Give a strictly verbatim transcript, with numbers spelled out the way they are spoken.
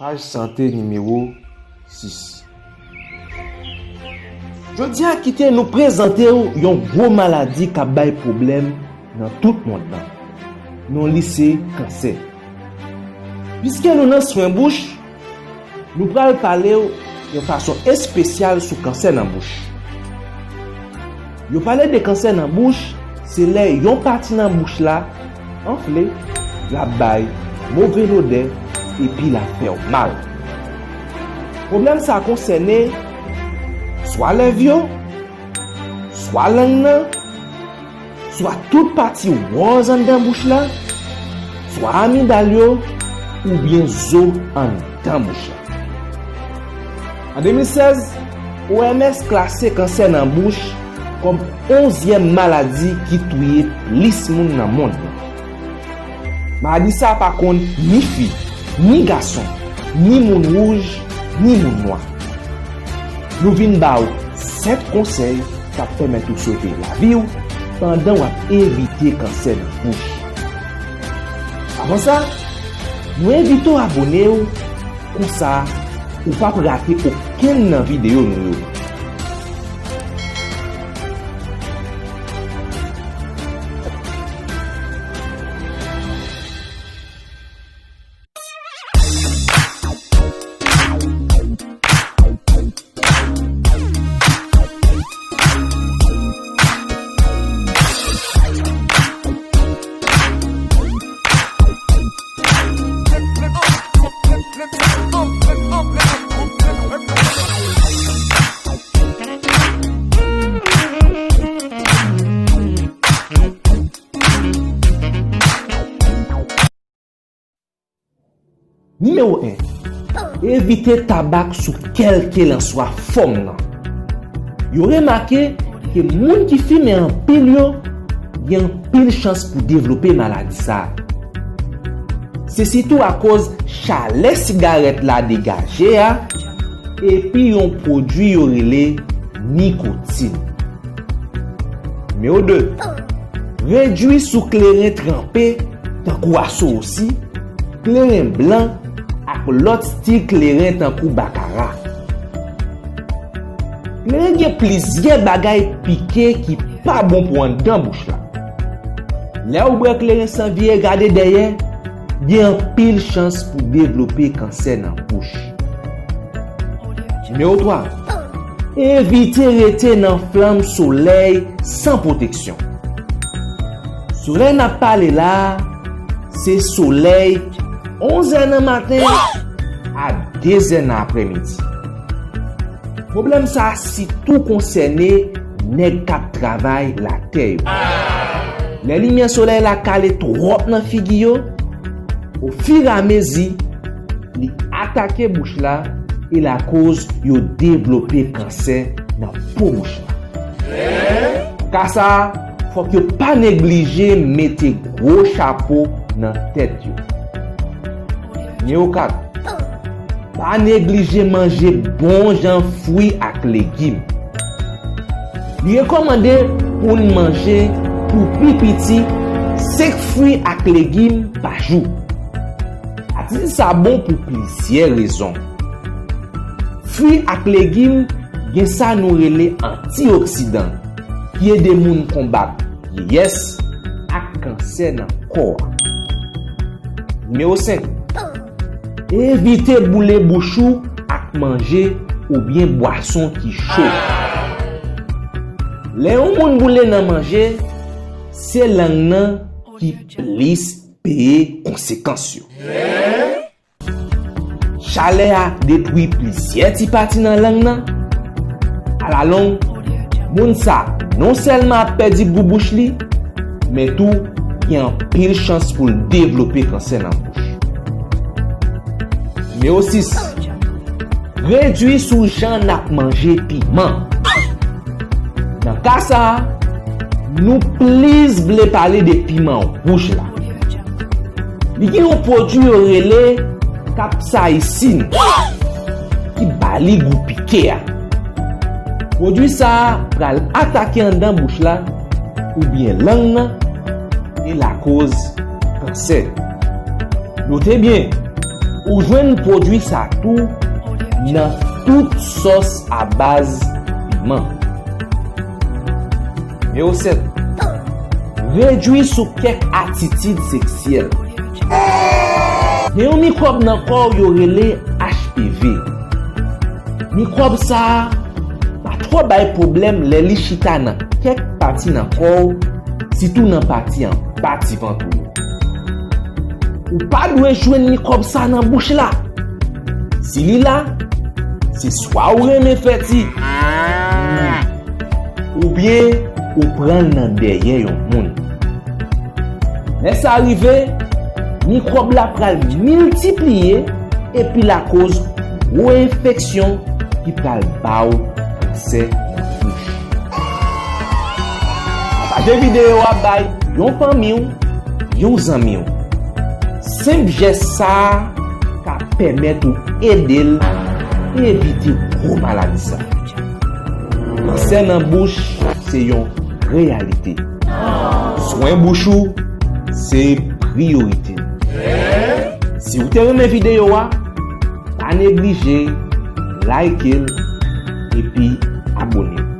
Paj sante nimewo sis. Jodi a, kite nou prezante w yon gwo maladi k ap bay pwoblèm nan tout mond lan. Non li se kansè. Piske nou nan swen bouch, nou pral pale w yon fason espesyal sou kansè nan bouch. Yo pale de kansè nan bouch, se lè yon pati nan bouch la anfle, l ap bay move lodè, epi l ap fè w mal. Pwoblèm sa a konsène swa lèv yo, swa lang nan, swa tout pati wòz anndan bouch la, swa amidal yo, oubyen zo anndan bouch la. An de mil sèz, O M S klase kansè nan bouch kòm onzyèm maladi ki touye plis moun nan mond lan. Maladi sa a pa konn ni fi, ni gason, ni moun wouj, ni moun nwa. Nou vin ba w sèt konsèy k ap pèmèt ou sove lavi w pandan w ap evite kansè nan bouch. Avan sa, nou envite w abone w, konsa ou p ap rate okenn nan videyo nou yo. Nimewo en, evite tabak sou kèlkelanswa fòm nan. Yo remake ke moun ki fimen anpil yo gen anpil chans pou devlope maladi sa a. Se sitou akoz chalè sigarèt la degaje a, epi yon pwodui yo rele nikotin. Nimewo de, redui sou kleren tranpe, tankou asowsi, kleren blan, ak lòt stil kleren tankou bakara. Kleren gen plizyè bagay pike ki pa bon pou anndan bouch la. Lè w bwè kleren san vire gade dèyè, gen anpil chans pou devlope kansè nan bouch. Nimewo twa, evite rete nan flanm solèy san pwoteksyon. Solèy n ap pale la a, se solèy onz è nan maten a de zè nan aprèmidi. Pwoblèm sa a sitou konsène nèg k ap travay latè yo. Lè limyè solèy la kale twòp nan figi yo, ofiramezi, li atake bouch la e lakoz yo devlope kansè nan po bouch la. Nan ka sa a, fòk yo pa neglije mete gwo chapo nan tèt yo. Nimewo kat, pa neglije manje bon jan fwi ak legim. Li rekòmande pou n manje pou pi piti senk fwi ak legim pa jou. Atis sa bon pou plizyè rezon. Fwi ak legim gen sa nou rele antioksidan, ki ede moun konbat vyeyès ak kansè nan kò a. Nimewo senk, evite boule bouch ou ak manje oubyen bwason ki cho. Lè yon moun boule nan manje, se lang nan ki plis peye konsekans yo. Chalè a detwi plizyè ti pati nan lang nan. Alalong, moun sa non sèlman ap pèdi gou bouch li, men tou gen anpil chans pou l devlope kansè nan bouch. Nimewo sis, redui sou jan n ap manje piman. Nan ka sa a, nou plis vle pale de piman wouj la. Li gen yon pwodui yo rele kapsayisin ki ba li gou pike a. Pwodui sa a pral atake anndan bouch la oubyen lang nan e lakoz kansè. Note byen, Ou jwenn pwodui sa tou nan tout sòs a baz piman. Nimewo sèt. Redui sou kèk atitid seksyèl. Gen yon mikwòb nan kò w yo rele H P V. Mikwòb sa a pa twò bay pwoblèm lè li chita nan kèk pati nan kò w, sitou nan pati anba ti vant ou yo. Ou pa dwe jwenn mikwòb sa nan bouch la. Si li la, se swa ou renmen fè ti, hmm, oubyen ou pran l nan dèyè yon moun. Lè sa rive, mikwòb la pral miltipliye epi l a koz gwo enfeksyon ki pral ba w kansè nan bouch. Pataje videyo a bay yon fanmi w, yon zanmi w. Senp jès sa a ka pèmèt ou ede l evite gwo maladi sa. Kansè nan bouch se yon reyalite. Swen bouch ou se priyorite. Si w te renmen videyo a, pa neglije like l epi abone.